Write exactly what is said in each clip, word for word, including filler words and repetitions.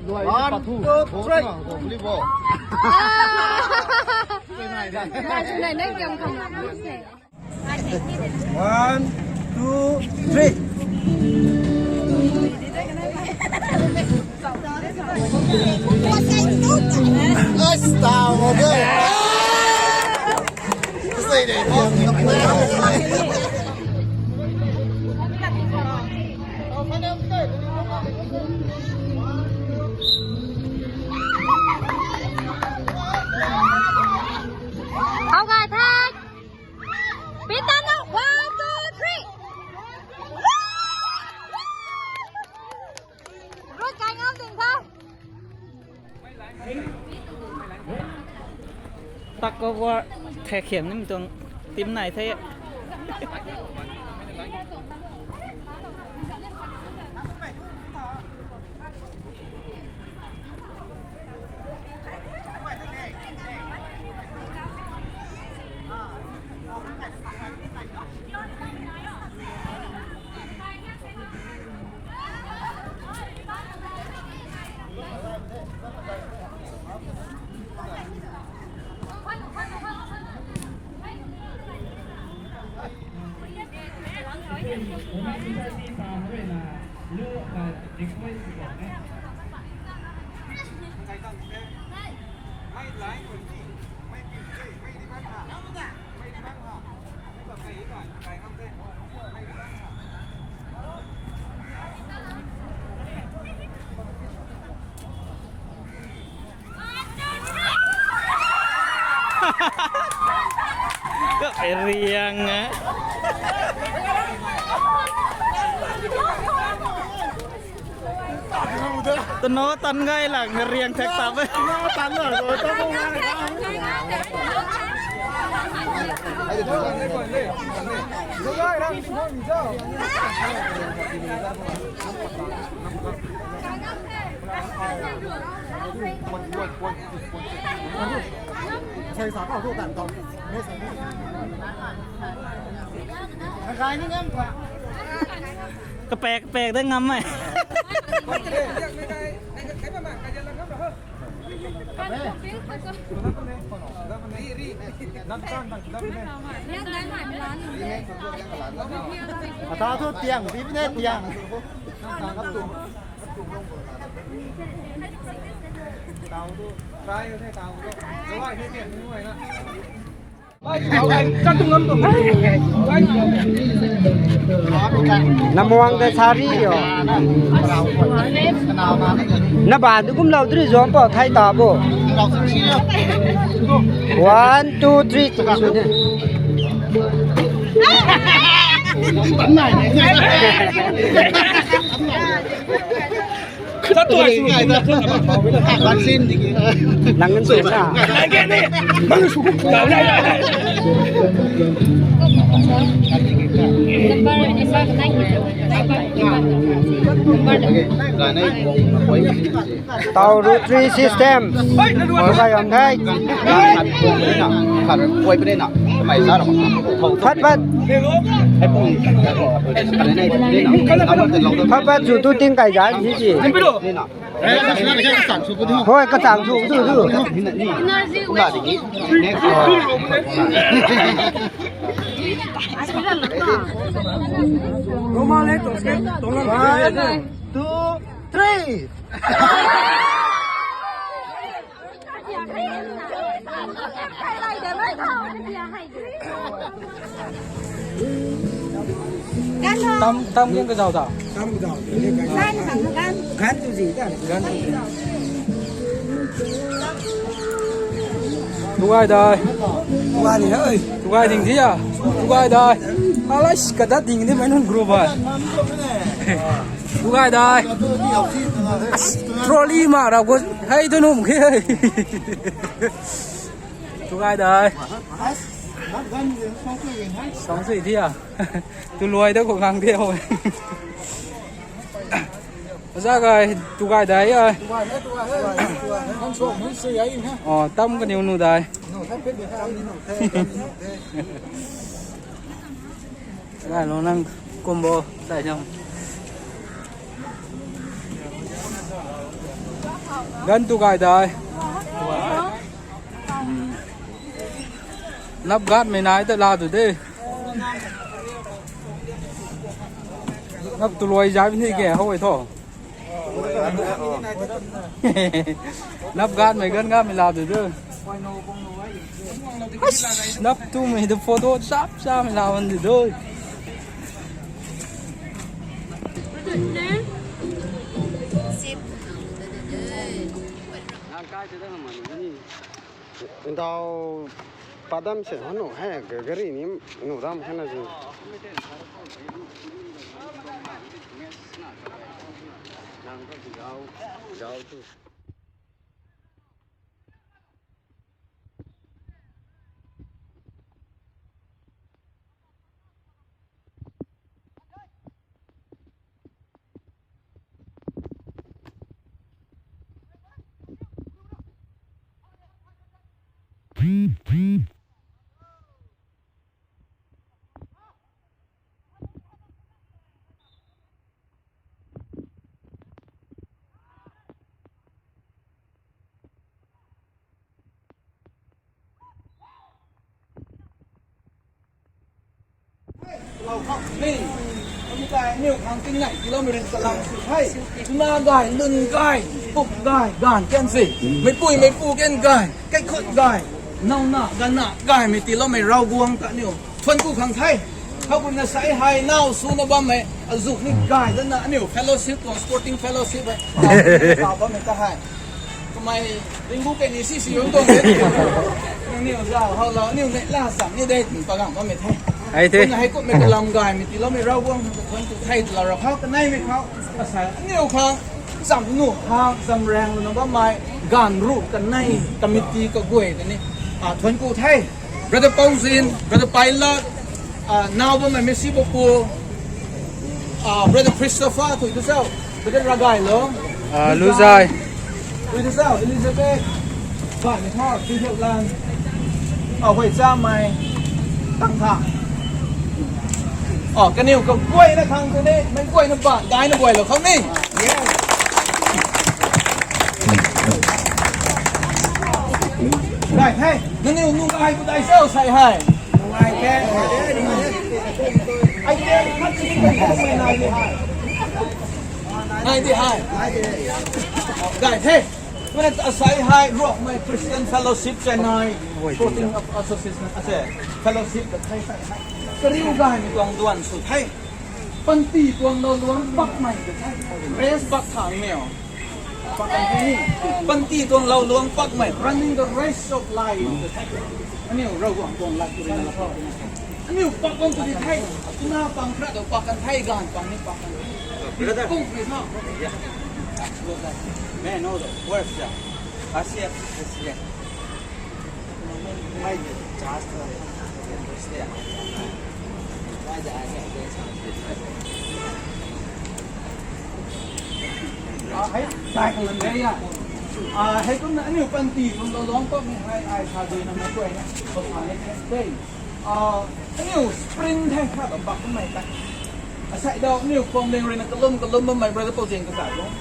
One, two, three. One, two, three. Hau gay the. Pin tan nu. One, two, three. Rui kai ngam ding tho. Tak ko war thek khiam nim tuang team nai the. Riang ah. Tano tan gay lang riang thek tap e. Kapek kapek de ngam e. Ata thu tiang, pi ne tiang. Namuang de sari yo. Na ban du kum lau dri zom po thai ta bo. One, two, three. Nang ngan sui sa. Tau rotary system. Tukai yam thai. Phat phat. Phat phat chu tu ting kai zan hi chi. Hoi, kachang chu tu tu. One, two, three. Tam, tam kiang kazau ta. Tam kazau. Gan tu zi ta. Gan tu zi. Tugai dai. Tugai ni hei. Tugai ding dia. Tugai dai. Alais kadat ding ni mainun group hai. Tugai dai. As, trolley ma rau go. Hei tu num ke. Tugai dai. Song sui dia. Tu luai da ko gang dia ho. Za gai tugai dai ai. Oh, tam kaniw nu dai. Gai lo nang combo sai jam. Gan tu gay dai. Hmm. Nap gatmei nai ta la tu de. Nap tu luai zai ni ke, hou e tho. Nap gatmei gan gatmei la tu de. Nap tumei tu photo chap chap mei la wan tu de. Ndau padam se hanu he, ga-, gari ni nu dam he na ji. Lau khang ni, kami kai niw khang ting nai kilometer kalang sw hei. Tuna gay, lun gay, pum gay, gan ken si. Meipui meipu ken gay, kaikhut gay. Nau na, gan na, gaymei tiiloumei Ravguangc ta niw thuanc ku khang the. Khou kumna sei hei nau swna bammei, azuk ni gay dana aniu fellowship tuang, sporting fellowship hei. Nau swna bammei ta hei. Kamei ringbu kei ni si si yong tuang de. Aniu zau hou lou, aniu neihla cham ni de, pagam bammei the. Ai the. Kumna hei kumhmei kalam gaymei tiiloumei Ravguangc khang ta thuanc ku the, twlou rap khou, kaneimei khou. Asa, aniu khang, cham nu khang, cham rang luna bammei, ganv ruh kanei, committee kaguay ta ni, ah, thuanc ku the. Brother Pauzin, Brother Paila, ah, nau bammei Messi Bopu, ah, Brother Christopher, tui tu sau, Brother Ragaylou, ah, Luzai, tui tu sau, Elizabeth, Banmei Thor, tui tu lan, ah, Huay Chamei, Tang Tha. Ah, kaniw kaguayna khang tu ni, meic guayna ban, daina guaylou khou ni. Gay the, nangniw nungai pu dai cho sei hei. Nungai the. Ai the, khat si nai di hei. Nai di hei. Gay the. Kumna asei hei Rongmei Christian Fellowship Chennai, Sporting Association, ase, Fellowship ta the sei hei. Kariu gaymei tuang duan sw the. Panty tuang lou luang pakmei ta the. Race bak thang niw. Pak kan the ni. Panty tuang lou luang pakmei, running the race of life. Aniu Ravguangc tuang lat tu rina la pak. Aniu pak bam tu di the. Tuna pang kra dou pak kan the, ganv pang ni pak kan the. Brother. Kung pi na. Yeah. Absolutely. Man, no, the worst, yeah. Asia, Asia. Ah, hei, zai khang lam de ya. Ah, hei kumna aniu panty kum lou luang pakmei hei, ai sa dui na mei kuay na, bak sa ni the. Ah, aniu sprint the kha ta pak kummei ta. Asei dau aniu khwang leng rui na kalum kalum bammei brother Pauzin kazat lung.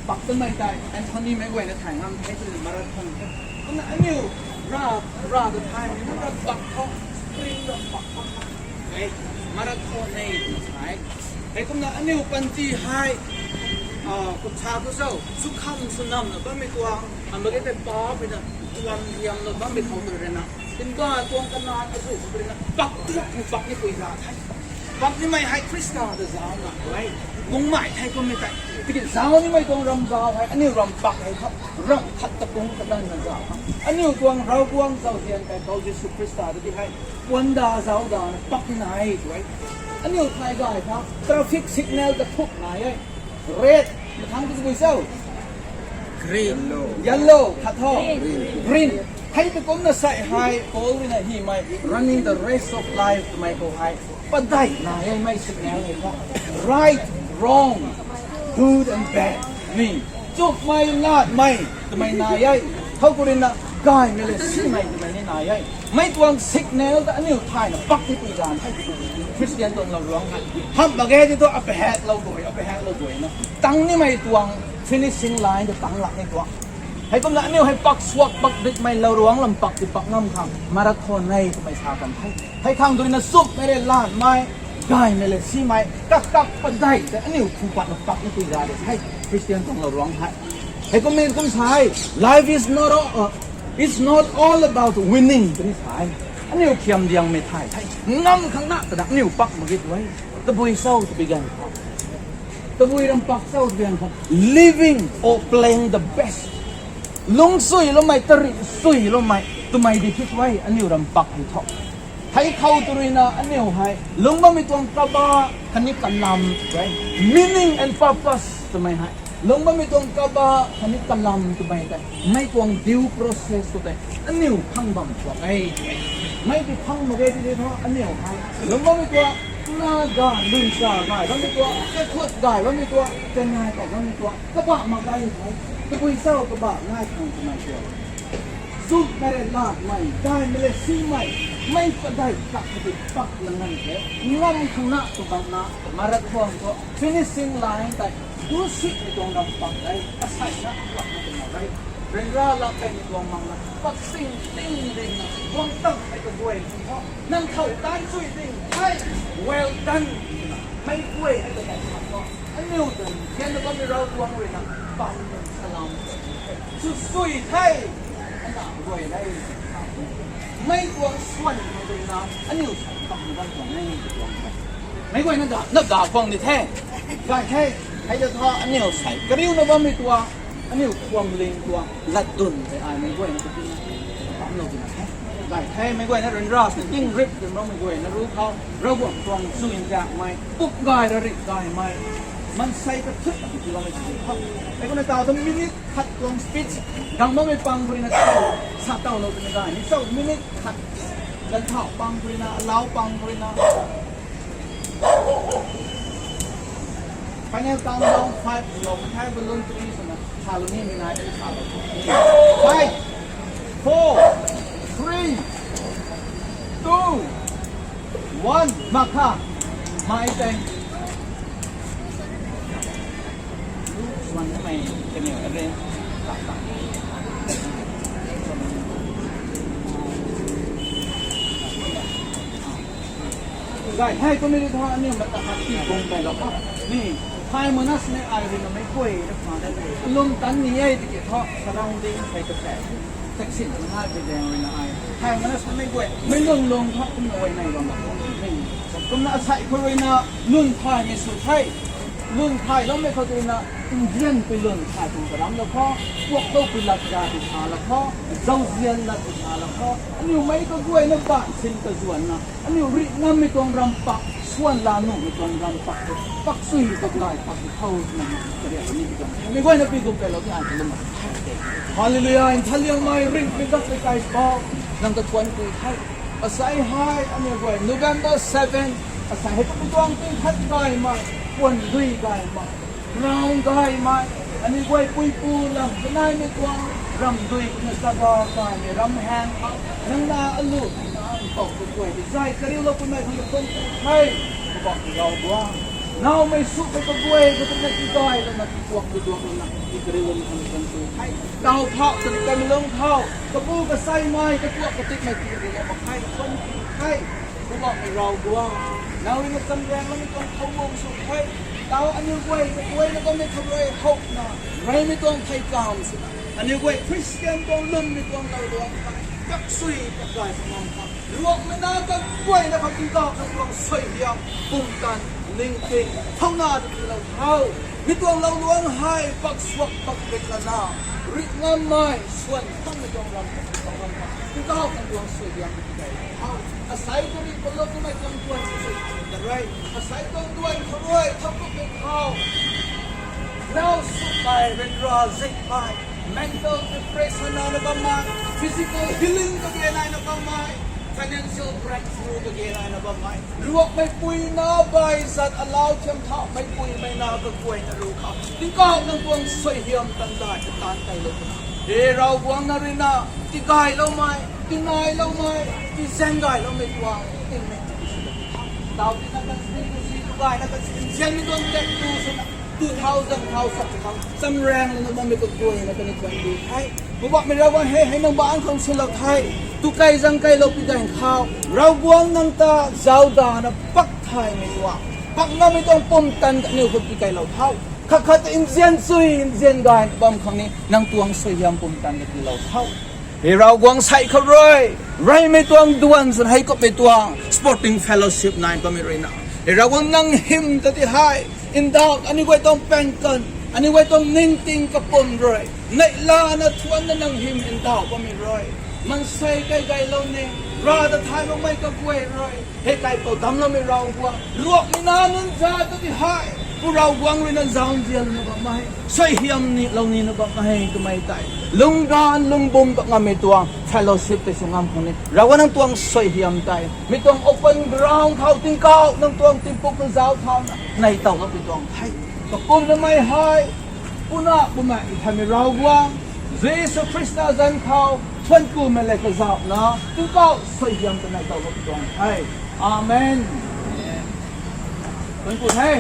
Pak tanmei tei, Anthony mei guayna thay ngam the, tei marathon the. Kumna aniu ra, ra ta thay, marathon pak tho, sprint ta pak tho. Hei, marathon nei tw sa e. Hei kumna aniu panty hei, ah, kut sa tu cho, sw kham sw namna bammei tuang, amage tei pa pui na, tuang riam na bammei khou tu rui na. Tingkauh tuang kanan azu khou tu rui na, pak tuak ni pak ni pui za the. Pak nimei hei Khrista ta zauc na e. Bungmei thei kummei tei. Tiki zauc nimei tuang ram zauc hei, aniu ram pak hei tho. Ram khat ta kung kadan na zauc. Aniu tuang Ravguangc zauzian kai khou Jisu Khrista ta di hei. Puan da zauc da na pak ni na e tu e. Aniu thay gay tha. Traffic signal ta thuk na e. Red, mathang tu bui cho. Green. Yellow, khat tho. Green. Green. Hei tu kumna sei hei, Paul rui na hymei, running the race of life twmei khou hei. Padeih na e mei signal hei tho. Right, wrong, good and bad. Ni, chukmei, latmei, twmei na e. Khou khou rui na, gaymei le simei twmei ni na e. Mei tuang signal ta aniu thay na pak ti pui dan the. Christian tuang lou luang hei. Hamh mak ge ti tu, apaheklou guay, apaheklou guay na. Tang nimei tuang finishing line ta tang lak ni tuang. Heikumna aniu hei pak suak pak dikmei lau ruang lam pak ti pak ngam khang marathon nei twmei sa kan the. Hei khang tu ruina sumhmei le lanmei, gaymei le simei, kak kak padeih tei aniu phu patna pak na tui ra de the. Christian tuang lau ruang hei. Heikum ni kum sa hei, life is not all, uh, it's not all about winning twni sa hei. Aniu khiam diangmei thay the. Ngam khang na ta dak aniu pak mak ge tu e. Tabui cho twbi gan khang. Tabui ram pak cho twbi gan khang. Living or playing the best. Lung sui loumei, tari sui loumei twmei di kit e aniu ram pak di tho. Hei khou tu ruina aniu hei lung bammei tuang kaba khatni kalam e. Meaning and purpose twmei hei. Lung bammei tuang kaba khatni kalam twmei tei, mei tuang due process khou tei aniu phang bam tuang e. Mei ti phang mak ge ti di tho aniu hei. Lung bammei tuang, na ga, lun sa gay bammei tuang, kakhut gay bammei tuang, kanai kau bammei tuang, kaba mak gay hei. Tabui cho kaba nai khang twmei tuang. Sumhmei le lanmei, gaymei le simei, mei padeih kak kati pak lang ngan the. Ngam khang na tu bam na, marathon khou finishing line tei, du sui ni tuang ram pak e, asei na pak na tuang e. Ryanra lak kaimei tuang mang na, pak sing ting ding na, guang tam hei kaguay tho. Nang khou tan sui ding, hei, well done. Mei guay hei kaguay tho. Aniu ta, gen na bammei Ravguangc ruina, pan salam. Sw sui the. Ana guay le. Mei tuang swan mei ruina, aniu sa pak na bam tuang e, tuang e. Meic guayna da, na da khwang ni the. Gay the, hei ta tha aniu sei kariuna bammei tuang, aniu khwang ling tuang latdyn tei ai meic guayna katina bamlou tina the. Gay the, meic guayna ryanra sw king rip twna meic guayna ru khou, Ravguangc tuang chuzaenghmei, puk gay ra rik gaymei, maansei kathut na tiloumei ti khou. Meic guayna taw thu minute khat tuang speech gang bammei pang khou ruina taw, sa tawlou twna gay ni cho, minute khat, ganv thau pang khou ruina, alau pang khou ruina. Final countdown five, lou the balloon three swna, salou ni, mi nai tei salou. Five, four, three, two, one, makha, mei tei. Swan mei kaniw arrange tak tak. Gay the, committee thu aniu mata khat ti bung kailou kho. Ni, thay mana sini ai ruina meic guay na pha de. Lum tan ni e tiki thu surrounding hei ta se. Section tu nai pi deng ruina ai. Thay mana sini meic guay, mei lung lung thu kumna guay nai bam la. Ni, kumna asei khou ruina lun thaymei sw the. Lun thayloumei khou ruina, Indian pui lun thay tuang karam lou kho, Kuakdou pui lat ga ti sa lou kho, Zauzian lat ti sa lou kho, aniu meic kaguayna ban sin kazuanna, aniu rih ngammei tuang ram pak, swan la nuhmei tuang ram pak, pak sui pak gay pak khou na, kariak ni tuang. Meic guayna pi gum kailou ti an kalum. Hallelujah, Nthanliangmei ringhmei Dak Meikaipu, nang ta thuan ku the. Asei hei, aniu guay, November seven, asei hei kum tuang ting khat gaymei, puan dui gaymei, ground gaymei, aniu guay puipu lam, kanaimei tuang, ram dui, kumna saba gaymei, ram hang, nang na alu, nang na mpouh kaguay, zay kariulou kummei, khang ta thuan ku the, Poubauhmei Ravguangc. Naumei sumhmei kaguay, katumna ti gaylouna, ti kuak, ti duaklouna, ti kariulouna, khang ta thuan ku the. Taw thau, tani kamei lung thau, kapu kaseimei, katuak katipmei, ti kariulou mak khe, thuan ku the. Poubauhmei Ravguangc, nang ruina chamriang lamei tuang khou guang sw the. Taw aniu guay, kaguayna bammei khou rui howna, reymei tuang thei kam swna, aniu guay Christian tuang lwmmei tuang lau luang kha, kaksui, kagay, kamang kha, luangmei na kaguayna kha tingkauh khang tuang suaihiam, pumtan, ningting, thauna ta tiilou thau. Mi tuang lau luang hei, pak suak, pak rik lana, rih ngammei, swan thangmei tuang ram, tuang ram kha, tingkauh khang tuang suaihiam, asei tu rih palou tumei tuang duan sw sw ta rei. Asei tuang duan khou rui, thangkumhmei khou, nau sumhmei, ryanra zingmei, mental depression naina bammei, physical healing kage naina bammei, financial breakthrough kage naina bammei, luakmeipuina bai zat alau thiam thauhmeipui mei na kaguayna ru khou, tingkauh nang tuang suaihiam tandai katan kailou twna, he Ravguangc, nang ruina, tigayloumei, tinailoumei, tizaenggayloumei tuang tingmei ti sw, taw tina kan si, tu si, tu gayna kan si, nzianmei tuang tat tu swna, Two thousand thau sa khang chamrang lana bammei kaguayna kaniw tuang di the. Poubauhmei Ravguangc, hei hei nang bangc khang swlou the. Tu kai zang kailou pi ganv khou Ravguangc nang ta zauc dana pak thaymei tuang, pak ngammei tuang pumtan kaniw khou tikailou tho. Khat khat ta nzian chui nzian gay bam khang ni nang tuang suaihiam pumtan katiilou tho. Hei Ravguangc, sai khou rui reymei tuang duan swn hei kummei tuang sporting fellowship nai bammei ruina, hei Ravguangc, nang hym ta ti hei ndauh, aniu guay tuang paengkan, aniu guay tuang ningting kapwm rui neihlana thuanna nang hym ndauh bammei rui, maansei kaigaylou ni, Rav ta thay makmei kaguay rui hei kaipouc damcloumei Ravguangc, luakmei na nunc za ta ti hei Pu Ravguangc rui nang zauc nzianna bammei, suaihiam nilou nina bammei twmei tei lungcgaanv lungbum pat ngammei tuang fellowship tei sw ngam khang ni Ravguangc, nang tuang suaihiam tei mi tuang open ground khou tingkauh nang tuang tingpuk na zauc thauna neitowlou pi tuang the. Kapumnamei hei, puna bumei nthanmei Ravguangc, Jisu Khrista zanc khou thuanc kumei lev kazauhna tingkauh suaihiam ta neitowlou pi tuang the. Amen. Thuanc ku the.